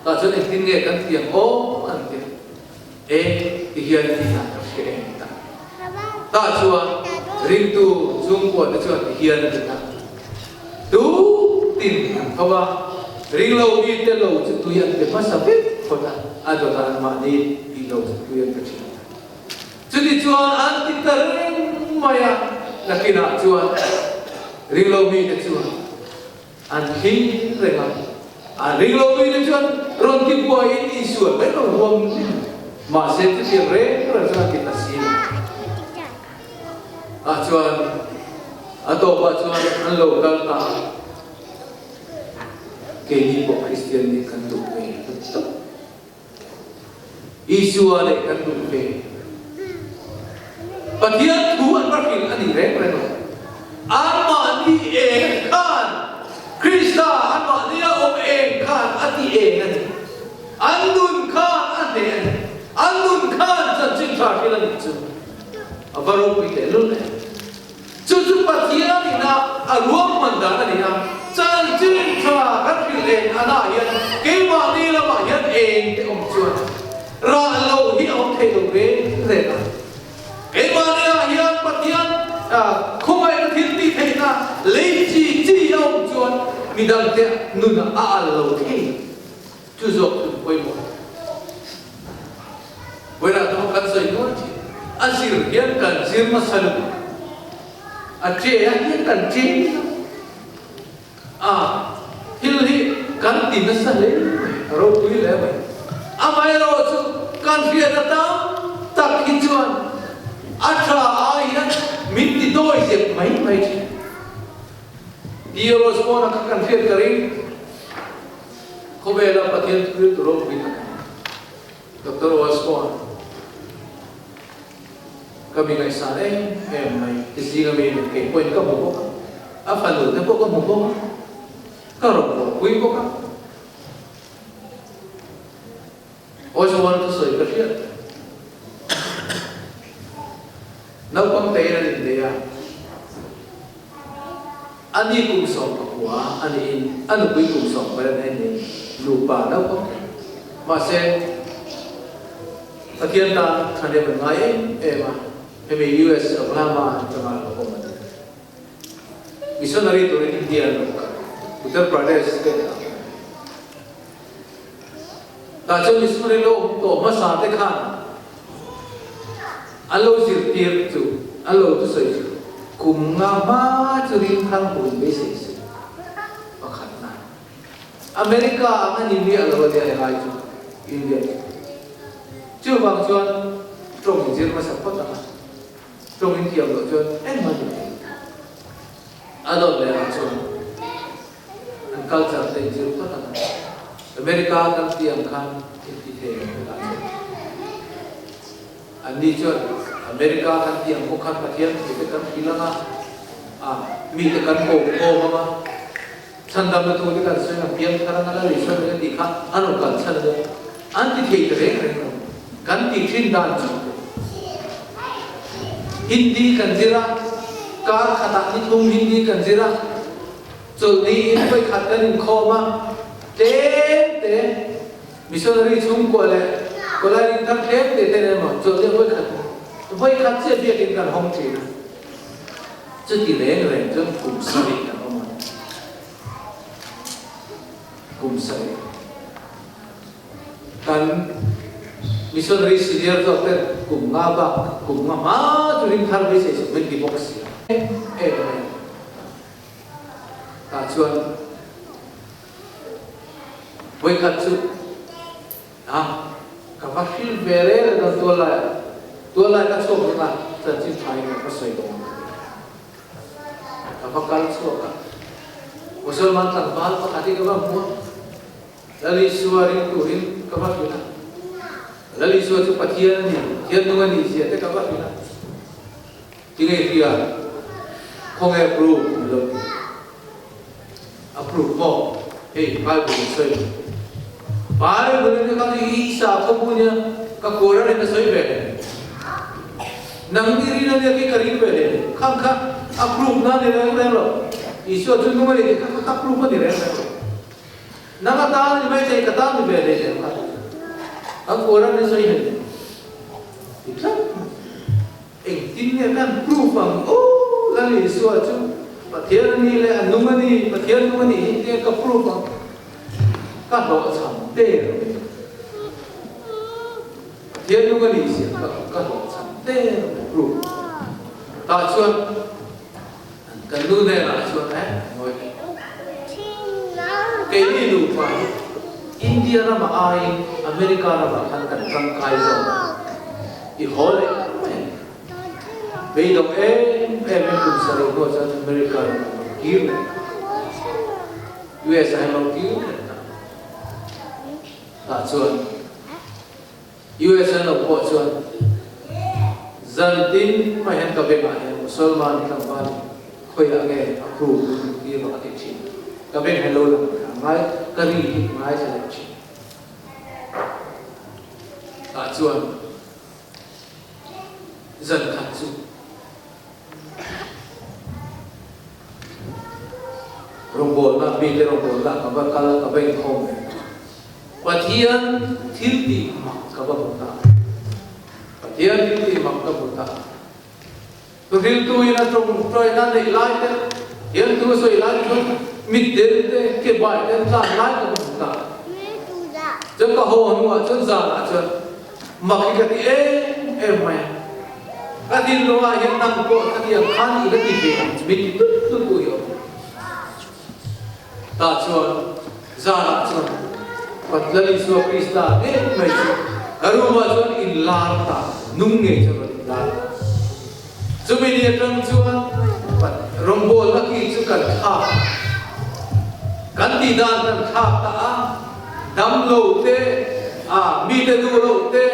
Tah chuan engtin nge kan tiang awm an ti a. E, ti hian ti hian ka hria em ta. Tah chuan ringtu chhungkua te chuan ti hian a ti ta. tho a, ringlo mite lo chu tui an pe hmasa vek phawt a, a dawtah anmahni tih lo chu tui an pe thin. Chutichuan an ti ta reng mai a, nakinah chuan ringlo mite chuan an thlir reng a, an ringlo mite chuan rawn ti buaiin insual mai lo huam mahse chutiang reng reng chuan an ti ta si lo. Ah chuan a tawpah chuan an lo kal ta a, keini pawh Kristian nih kan duh ve lutuk. Isua leh kan duh ve. Pathian thu an va hrilh a ni reng reng lo. Anmahni eng khan Krista anmahnia awm eng khan a ti eng a ni. An nun khan a hneh a ni. An nun khan chanchin tha hrilh a nih chu a va ropui tehlul em. Chu chu Pathian ina a ruahman dan a ni a, chanchin tha kan hrilh eng anah hian keimahni lamah hian eng te awm chuan rah loh hi a awm thei lo reng reng a. Keimahni ah hian Pathian khawngaihna thil tih theihna lei chi chi a awm chuan midangte nunah a al lo thei. Chu zawk chu pawimawh. Vawiinah chuan kan sawi nual thin. A zir hian kan zir hmasa lutuk. A che a hian kan che nasa. A thil hi kan ti nasa hle mai, a ropui hle mai. Amaherawh chu kan hriatna tam tak hi chuan a tha ai hian min ti dawi zep mai mai thin. Theros pawn a kha kan hriat ka ring. Khawvela Pathian thil ropui tak a ni. Doctor Osborne, Ka mi ngaihsan em em mai, ti zinga mi leh kei pawhin ka hmu bawk a, a fanu te pawh ka hmu bawk a, ka rawn bawhpui bawk a. Osborne thusawi ka hriat reng. Naupang tein an innei a. A ni kum 19 a niin a nupui kum 18 a ni nupa naupang thei. Mahse, Pathian tan thahnem an ngai em em a, hemi US Oklahoma atanga lo awm a ni. Missionary turin India an lo kal, Uttar Pradesh state ah. Tah chuan missionary lo awm tawh hmasa te khan an lo zirtir chu, an lo thusawi chu, kum nga hma chu ring thar hmun beisei se pakhatna. America ang a ni miah lo a nia helai chu, India chu. Chuvang chuan tawng inzir hmasa phawt ang a, tawng inthiam loh chuan engmah ni thei lo. A dawt leh ah chuan. An culture te inzir phawt ang a, America kan tih ang khan inti thei lo hetah chuan. Anni chuan America kan tih ang pawh khan Pathian thu te kan hrilh ang a, a mite kan ko khawm ang a, chhandamna thu te kan sawi ang a, piangthar ang a, Lal Isua nen a tih kha an rawn kal chhan a nia. An ti thei ta reng reng lo. Kan tih thin dan chu Hindi kan zir a, kar khatah ni thum Hindi kan zir a, Chawlhni in vawikhat kan inkhawm a, tlem te missionary chhungkua leh kawlai rin thar tlem te ten emaw chawlhni vawikhat vawikhat chiah biakin kan hawng thin a. Chuti reng reng chuan kum sarih kan awm a ni. Kum sarih. Kan missionary senior zawk ten kum nga bak kum nga hma chu rin thar beisei chu min ti bawk si a. Em em mai a. Tah chuan vawikhat chu a ka va hrilh ve reng reng a tuallai ah, tuallai ka chhuak reng a chanchin tha in ka sawi tawh ang ka ti. Ka va kal chhuak a, Musalman tlangval pakhat hi ka va hmu a, Lal Isua ring turin ka va hrilh a, Lal Isua chu Pathian a ni, Pathian nung a nih zia te ka va hrilh a. Tinge hria khawnge approve ni lo tih approve maw hei bible in sawi lo bible in ka ti isa khawpu nia ka kuar a ni ka sawi ve nang ni rin ania ki ka ring ve le khang kha approve na ni reng reng lo isua chu nung a ni tih kha kha approve a ni reng reng lo nang a tan ni mai thei ka tan ni ve le lem kha ka kuar a ni sawi hei ti tlat. Engtin nge kan proof ang aw? Lal Isua chu Pathian a ni leh a nung a ni, Pathian nung a nih hi tia ka proof ang. Ka hlawhchham der a ni. Pathian nung a nih zia ka ka hlawhchham der a ni proof. Tah chuan kan nu hnenah chuan eh ngawi teh. Keini nupa hi India ramah aiin America ramah khan kan tangkai zawk a, i haw leh mai a ni. Beidawng em em in kum sarih hnuah chuan America ramah rawn kir leh ta. US ah hian rawn kir leh ta. Tah chuan US an lo pawh chuan zan tin mai hian ka bengah hian Musalman tlangval hi khawiah nge a crew min tir rawh a ti thin. Ka beng hi lo lang leh a ngai, ka ri hi ngaithla leh thin. Tah chuan zan khat chu Rawngbawlna, mite rawngbawlna ka va kal a, ka va inkhawm ve ta. Pathian thil tih mak ka va hmu ta. Pathian thil tih mak ka hmu ta. Thuhriltuin a tawngtaina neih lai te, Pathian thu a sawi lai chuan mitdel te, ke bai te an tlan lai ka va hmu ta. Chuan ka haw hnuah chuan zanah chuan mak hi ka ti em em mai a. Ka thinlungah hian nang pawh khatiang khan i la ti ve ang chu min ti tut tut tu hi a awm. Tah chuan zanah chuan Pathian Isua Krista ngei mai chu ka room-ah chuan inlar ta, nung ngei chuan rawn inlar ta. Chumi ni atang chuan rawngbawlna ki chu kan thlak a, kan tih dan kan thlak ta a, damlo te, a mite duh loh te,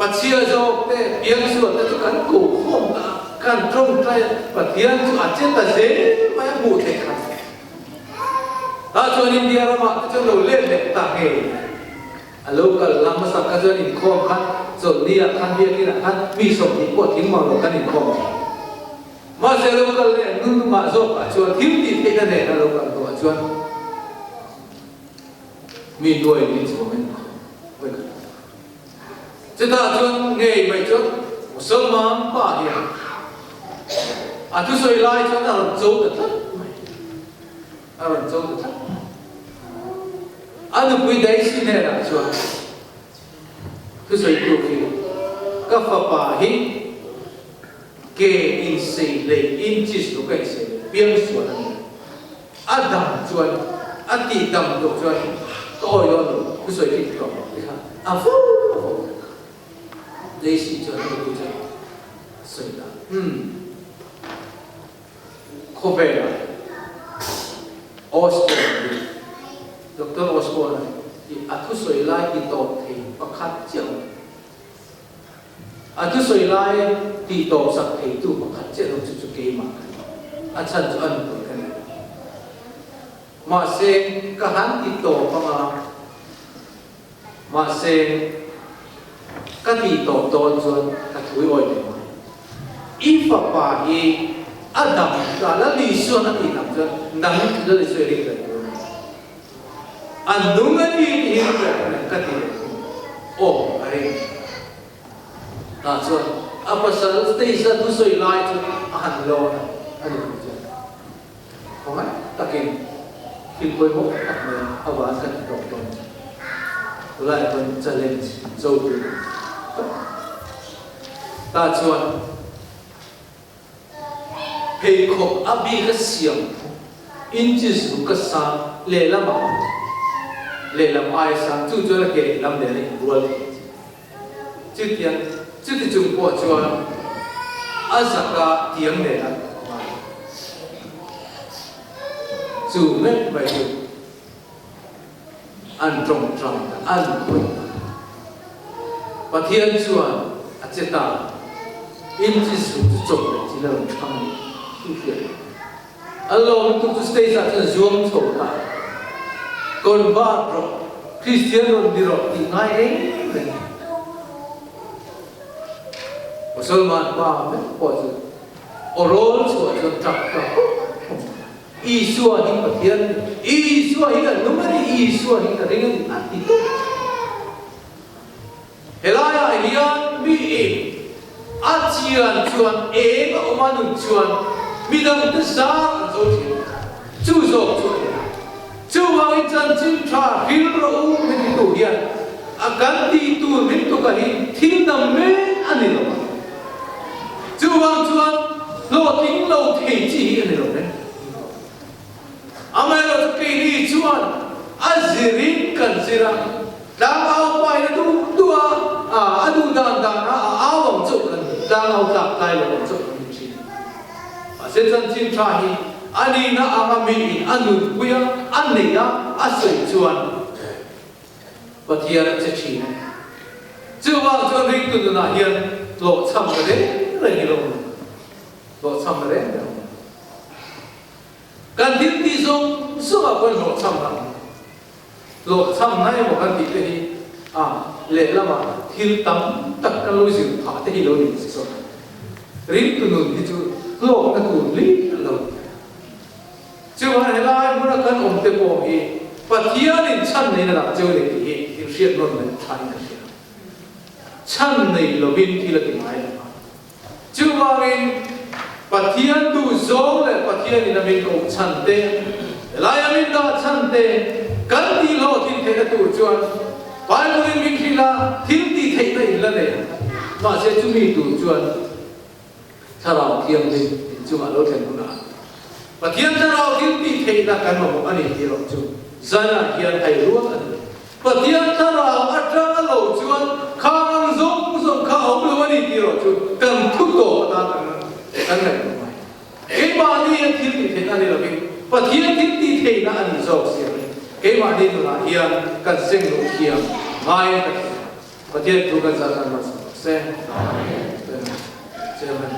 Pachhia zawk te, piangsual te chu kan ko khawm ta a, kan tawngtai a, Pathian chu a che ta zel mai a hmuh theih kha. Tah chuan India ramah te chuan lo let leh ta ngei. A lo kal lam hmasak kha chuan inkhawm khan chawlhni ah khan biakin ah khan mi 20 pawh thing mang lo kan inkhawm thin. Mahse a lo kal leh nu nungah zawk ah chuan thil tih theihna nen a lo kal hnuah chuan mi nuai ni chuang in inkhawm vawikhat. Chutah chuan ngei mai chuan Musalman pa hian a thusawi lai chuan a rawn cho ta tlat mai. A rawn cho ta tlat mai. A nupui Daisy hnenah chuan thusawitu khi, Ka fapa hi ke insei lei inches lo ka insei lei piang sual a ni a. A dam chuan a tih dam loh chuan ka awi dawn lo, thusawi khi ti tawh ti kha a vo a vo kha. Daisy chuan a nupui chuan a sawi ta, Umm. Khawvela Osborne hi Doctor Osborne hi a thusawi lai ti tawp thei pakhat chiah awm. A thusawi lai ti tawp sak theitu pakhat chiah lo chu chu keimah ka ni. A chhan chu a nupui ka ni. Mahse ka han ti tawp anga Mahse, ka tih tawp dawn chuan ka thui awi ve mai. I fapa hi a dam ta, Lal Isua'n a tih dam chuan nang Lal Isua i ring ve tur a ni. A nung a ni tih hi ring ve tur a ni, ka ti ve thung. Aw, a ring. Tah chuan a pasal stage-a thusawi lai chu a han lawn a, a ni tur chuan. Khawngaih takin thil pawimawh tak mai avang kan ti tawk dawn. Tunlaiah chuan challenge cho tur tak ta chuan pheikhawk a bik a siam inches ruk a sang lehlamah lehlam aia sang chu chuan a ke lehlam nen a inrual thei. Chutiang chuti chung pawh chuan a zaka tiang nen a ngai. Chu mek mai chu an tawngtai ta, an khawih ta. Pathian chuan a che ta, Inchi zuk chu chawp leh chin a rawn thang a ni chu hriat. A lawm lutuk chu stage ah chuan zuam chho ta. Convert rawh, Christian rawn ni rawh tih ngai reng reng. Musalman pa meuh pawh chu aw rawl chhuah chuan tap ta hawk hawk mai. Isua hi Pathian a ni, Isua hi ka nung a ni, Isua hi ka ring a ni a ti tawp. Helaiah hian miin a chian chuan eng a awm a nun chuan midangte zar an. zo thin. Chu zawk chu a ni. Chuvangin chanchin tha hril rawh u min titu hian a kan tih tur min tuka hi thil dam mek a ni lo a. Chuvang chuan hlawhtling lo thei chi hi a ni lo ve. Amaherawhchu keini chuan a zirin kan zir a, tlangau pain a duh duh a, a duh dan dan a a au ang chauh kan ni, tlangau tlak tlai lo ang chauh kan ni thin. Mahse chanchin tha hi a nihna anga miin a nunpui a, a nei a, a sawi chuan Pathian a che thin a ni. Chuvang chuan ringtu nunah hian hlawhchhamna reng reng hi lo awm lo, hlawhchhamna reng reng a awm lo. Kan thil tih zawng zawngah pawhin hlawhchhamna a awm. Hlawhchhamna emaw kan tih te hi a lehlamah thil tam tak kan lo zir phah te hi lo ni si zawk. Ringtu nun hi chu hlawkna tur hlir a lo ni. Chuan helai hmuna kan awm te pawh hi Pathianin chhan neiin a dah cheu nei tih hi inhriat nawn leh thain ka hria. Chhan nei lovin thil a ti ngai lo a. Chuvangin, Pathian duh zawng leh Pathianin a min koh chhan te, helai a min dah chhan te kan tih hlawhtlin theihna tur chuan Bible-in min hrilh a, thil tih theihna in la nei ang. Mahse, chumi tur chuan Thlarau Thianghlim inchungah lo thlen hunah Pathian Thlarau thil tih theihna kan mamawh a ni tih erawh chu zanah hian hai rual a ni. Pathian thlarau atanga lo chuan khang ang zawng zawng kha a awm lo a ni tih erawh chu kan thu tawp atan kan kan ngaihtuah mai. Keimahni a thil tih theihna ni lovin Pathian thil tih theihna a nih zawk si angin keimahni nunah hian kan seng luh thiam ngaiin ka thei a. Pathian thu kan zah tan malsawm rawh se. Amen. Chairman.